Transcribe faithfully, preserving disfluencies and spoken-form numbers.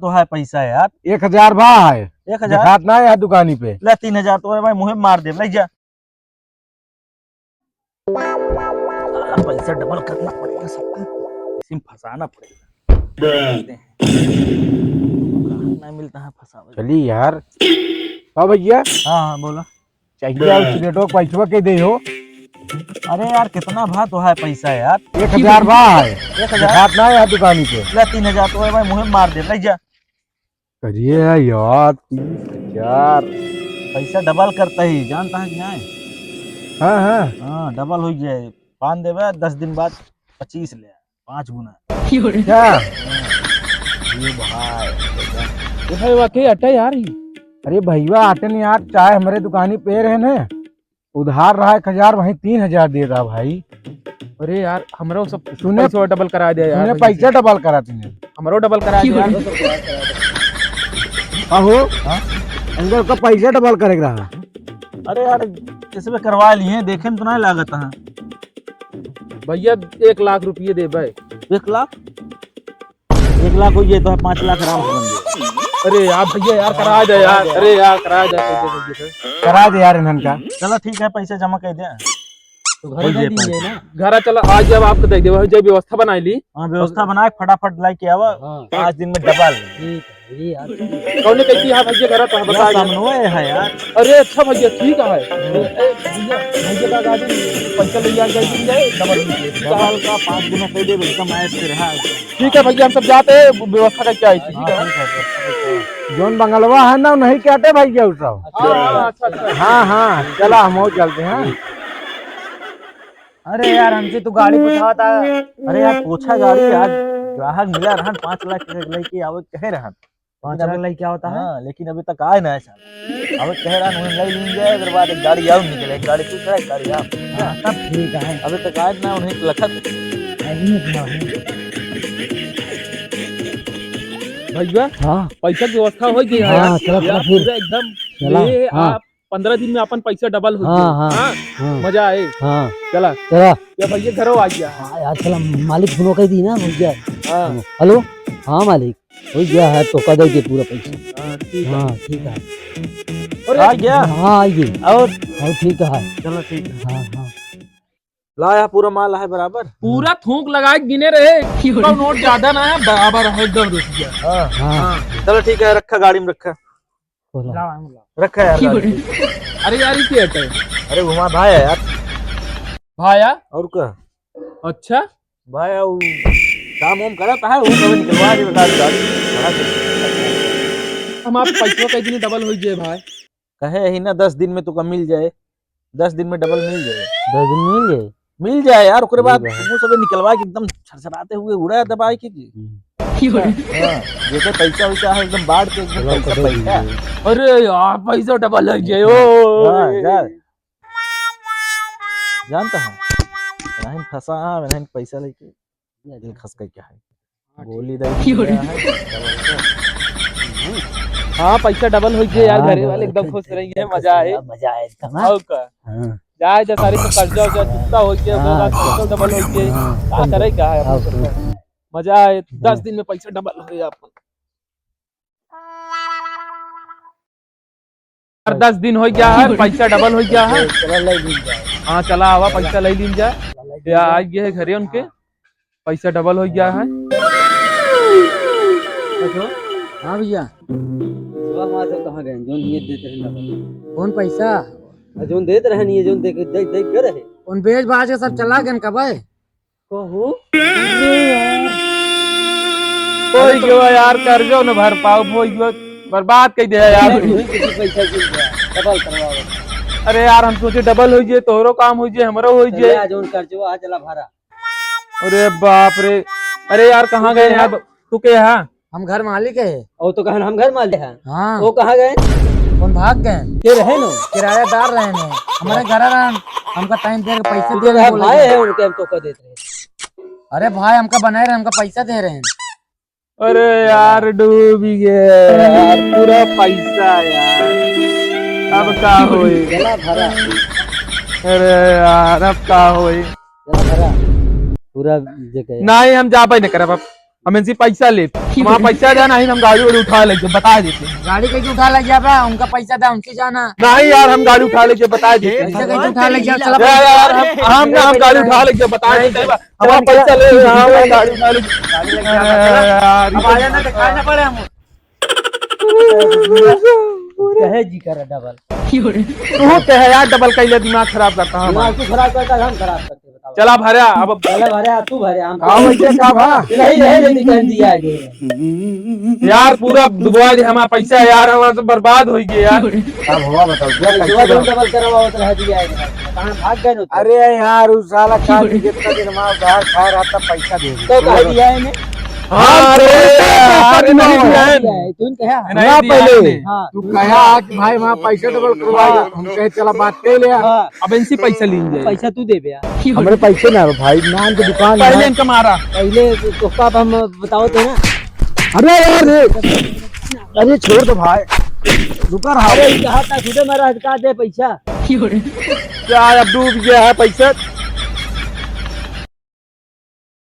तो है पैसा यार। एक हजार भा है। एक हजार? देखात ना है दुकानी पे। ले तीन हजार तो है भाई, मुँहे मार दे, ले जा। आ, पैसा डबल करना पड़ेगा सबका, इसी में फंसाना पड़ेगा। देखते हैं। नहीं मिलता है, फंसावे। चली यार। हाँ भैया। हाँ, हाँ, बोला। चाहिए यार, सिलेटो पैसवा के दे हो। अरे यार, कितना भा तो है पैसा यार? एक हजार भा है। एक हजार? देखात ना है दुकानी पे। ले तीन हजार तो है भाई, मुँहे मार दे, ले जा। करिए यार, तीस हजार। पैसा डबल करता ही, जानता है कि नहीं? हाँ, हाँ। हाँ, डबल हो गया है। पान देवे, दस दिन बाद पच्चीस ले, पाँच गुना। क्या? ये भाई। ये भाई वाकई अटे यार ही। अरे भैया, अटे नहीं यार, चाहे हमरे दुकानी पे रहे न, उधार रहा एक हजार, वहीं तीन हजार दे रहा भाई। अरे यार, हमरो सब सुने, पैसा डबल करा दिया यार, सुने, पैसा डबल करा तूने। हमरो डबल करा दिया यार। आहो, हाँ? अंकल का पैसा डबल करे के रहा। अरे यार, इसमें करवा लिए, देखे में तो नहीं लागत है। भैया, एक लाख रुपये दे भाई। एक लाख? एक लाख हो गए तो है, पाँच लाख आराम से बन गए। अरे यार भैया यार, करा दे यार। अरे यार, करा दे, करा दे, करा दे। करा दे यार इन्हन का। चलो ठीक है, पैसा जमा कर दे। तो घर हो जाए दे पाँच। ना। घर चला, आज जब आपको दे देवा, जब व्यवस्था बनाई ली। हाँ, व्यवस्था बना के फटाफट लाई के आवा। हाँ। पाँच दिन में डबल। ठीक है, ये यार। कौने कैसी है भैया घर, तो बता दे। सामने है यार। अरे अच्छा भैया, ठीक है। ए, ए, भैया, भैया का गाड़ी पैसा ले जाए, जाए, जाए, डबल हो जाए। डबल का पाँच गुना कर दे, एकदम ऐश से रहा। ठीक है भैया, हम सब जाते हैं, व्यवस्था करके आई थी, ठीक है? हाँ, ठीक है, व्यवस्था करके आओ। जौन बंगलवा है ना, नहीं कहते भैया उ सब। अच्छा, अच्छा, अच्छा। हाँ, हाँ, चला, हम और चलते हैं। अरे यार, हमसे तो गाड़ी पूछा था। अरे यार, पूछा गाड़ी, आज ग्राहक मिला रहन, पाँच लाख के लेके आवत कहे रहन। पाँच लाख लेके आवत है? हाँ, लेकिन अभी तक आए ना है साहब। अब कह रहा है, उन्हें ले लीन जाए, अगर बाद एक गाड़ी आउर निकले, एक गाड़ी तू चला, एक गाड़ी आप। हाँ, तब ठीक है। अभी तक आए ना, उन्हें लखत। नहीं, नहीं। भैया, हाँ। पैसा की व्यवस्था हो गई है हाँ, यार। चला, चला यार, फिर। पूरा एकदम चला, ले हाँ। आप पन्द्रह दिन में अपन पैसा डबल हो हाँ, गया। हाँ, हाँ? हाँ। मजा आए। हाँ। चला। चला। या भैया घरों आ गया। हाँ यार, चला, मालिक फोन कह दी ना, भैया। हाँ। हेलो, हाँ मालिक। हो गया है, तो कह दे के पूरा पैसा। हाँ, ठीक है। हाँ, ठीक है। अरे, आ गया? हाँ, आ गई। और? और ठीक है। चलो, ठीक है। हाँ, हाँ। लाया पूरा माल है बराबर? पूरा थूक लगा के गिने रहे, क्यों? नोट ज्यादा ना है, बराबर है, एकदम रुपया। हाँ। हाँ। चलो, ठीक है, रखा, गाड़ी में रखा। बोला। रखा यार, गाड़ी में। अरे यार, ये क्या है? अरे, वो हमारा भाई है यार। भाया? और क्या? अच्छा? भाई, वो काम वाम करत है, वो कभी निकलवा दे, बता दे, गाड़ी बढ़ा दे। हम आप पैसवा कह दिन डबल हो जाए भाई। कहे ही ना, दस दिन में तो कम मिल जाए, दस दिन में डबल मिल जाए। दस दिन में मिल जाए? मिल जाए यार, ओकरे बाद मिल जाए। वो सब निकलवा के एकदम छरछराते हुए उड़ा दबाए के की। हम्म। हाँ, जैसे पैसा वैसा है, एकदम बाढ़ के एकदम चलो, पैसा, पकड़ पैसा। लीजिए। अरे यार, पैसा डबल हो जाए, ओ। हाँ, जा। जानता हूँ, रहन फंसा है, रहन पैसा लेके, दिल खस के क्या है? हाँ, गोली ठीक। दे दिया है, क्या बोलते हैं? हाँ, पैसा डबल हो गया यार, हाँ, घरे वाले एकदम खुश रहेंगे, मजा आए। मजा आए एकदम, हाँ। और का? हाँ। जाए जा सारे को कर्जा उर्जा चुकता हो गया, हाँ, वो बात पैसा डबल हो गया। हाँ। का करे, का है? और कुछ नहीं। मजा आए, दस दिन में पैसा डबल हो गया अपन। यार, दस दिन हो गया है, पैसा डबल हो गया है। चला, ले लीन जाए। हाँ, चला आवा, पैसा ले लीन जाए। चला, ले लीन या जाए। आ गए है घरे उनके, हाँ। पैसा डबल हो गया है। अच्छा, हाँ भैया। सुबह वहाँ से कहाँ गए? जोन ये देते हैं ना। कौन पैसा? आ, जोन देते रहे नहीं, जोन दे के, दे, दे के रहे। उन बेच बाच के सब चला गए कब है? कहो। अरे यार। कोई गवा यार, कर्जो न भर पाओ, कोई गवा, बर्बाद कर दिया यार। नहीं, नहीं, किसी पैसा की डबल करवाओ। अरे यार, हम सोचे डबल हो जाए, तोहरो काम हो जाए, हमरो हो जाए। आज उन कर्जो आ चला भरा। अरे बाप रे। अरे यार, कहाँ गए यार? तू के यहाँ? हम घर मालिक है। ओ तो कहन हम घर मालिक हैं। हाँ। वो कहाँ गए? कौन भाग गए? के रहे नो? किरायादार रहे नो। हमारे घर रहन, हमका टाइम दे के पैसे वो दे तो रहे, बोले भाई गए। है, उनके हम तो कह देते हैं। अरे भाई, हमका बनाए रहे, हमका पैसा दे रहे हैं। अरे यार, डूब गए यार, पूरा पैसा यार। अब का होई? गला भरा। अरे यार, अब का होई? गला भरा। पूरा जे कहे। नहीं, हम जाबे नहीं करब अब। हम इनसे पैसा लेते, हमारा पैसा देना, नहीं हम गाड़ी वाड़ी उठा लेके बता देते हैं। गाड़ी कैसे उठा ले गया बा? उनका पैसा दे, उनसे जाना। नहीं यार, हम गाड़ी उठा लेके बता देते हैं। पैसा कैसे उठा ले गया? चला यार, यार, हम, हम ना, हम गाड़ी उठा लेके बता देते हैं। हमारा पैसा ले, हाँ, हम गाड़ी उठा लेके। गाड़ी लेके जाना, चला। यार, अब आया ना, दिखाई ना पड़े हम। कहे जी करे डबल। तू कहे यार, डबल कैले दिमाग खराब करता है हमारा। दिमाग तू खराब करता है, हम खराब करते हैं, बताओ। चला भरा, अब चला भरा, तू भरा, हम हाँ, वैसे का भा? नहीं, नहीं, नहीं, नहीं, कर दिया है। यार, पूरा डुबवा दे हमारा पैसा यार, हमारा तो बर्बाद हो गया यार। अब हुआ बताओ, क्या पैसा कैसे डबल करवावत रह दिया है, कहाँ भाग गए नो? अरे यार, उस साला काल के कितना दिन हमारा उधार खाए रहा था, पैसा दे दे। तो कह दिया है इन्हें। हाँ, अरे, अरे, अरे, नहीं दिया है। तुम कहा? नहीं ना दिया पहले। है। हाँ। तू कहा कि भाई, वहाँ पैसा डबल करवा दे। हम कहे, "चला, बात कर ले।" हाँ। अब इनसे पैसा लीन जाए। पैसा तू दे बे यार। हमरे पैसे ना हो भाई, नान के दुकान पहले है। इनका मारा। पहले तो, तो कब हम बताओ थे ना। अरे यार, रे। अरे छोड़ दो भाई। रुका रहा। अरे, कहा था, तुझे मारा, का दे पैसा? क्या, अब डूब गया है पैसा।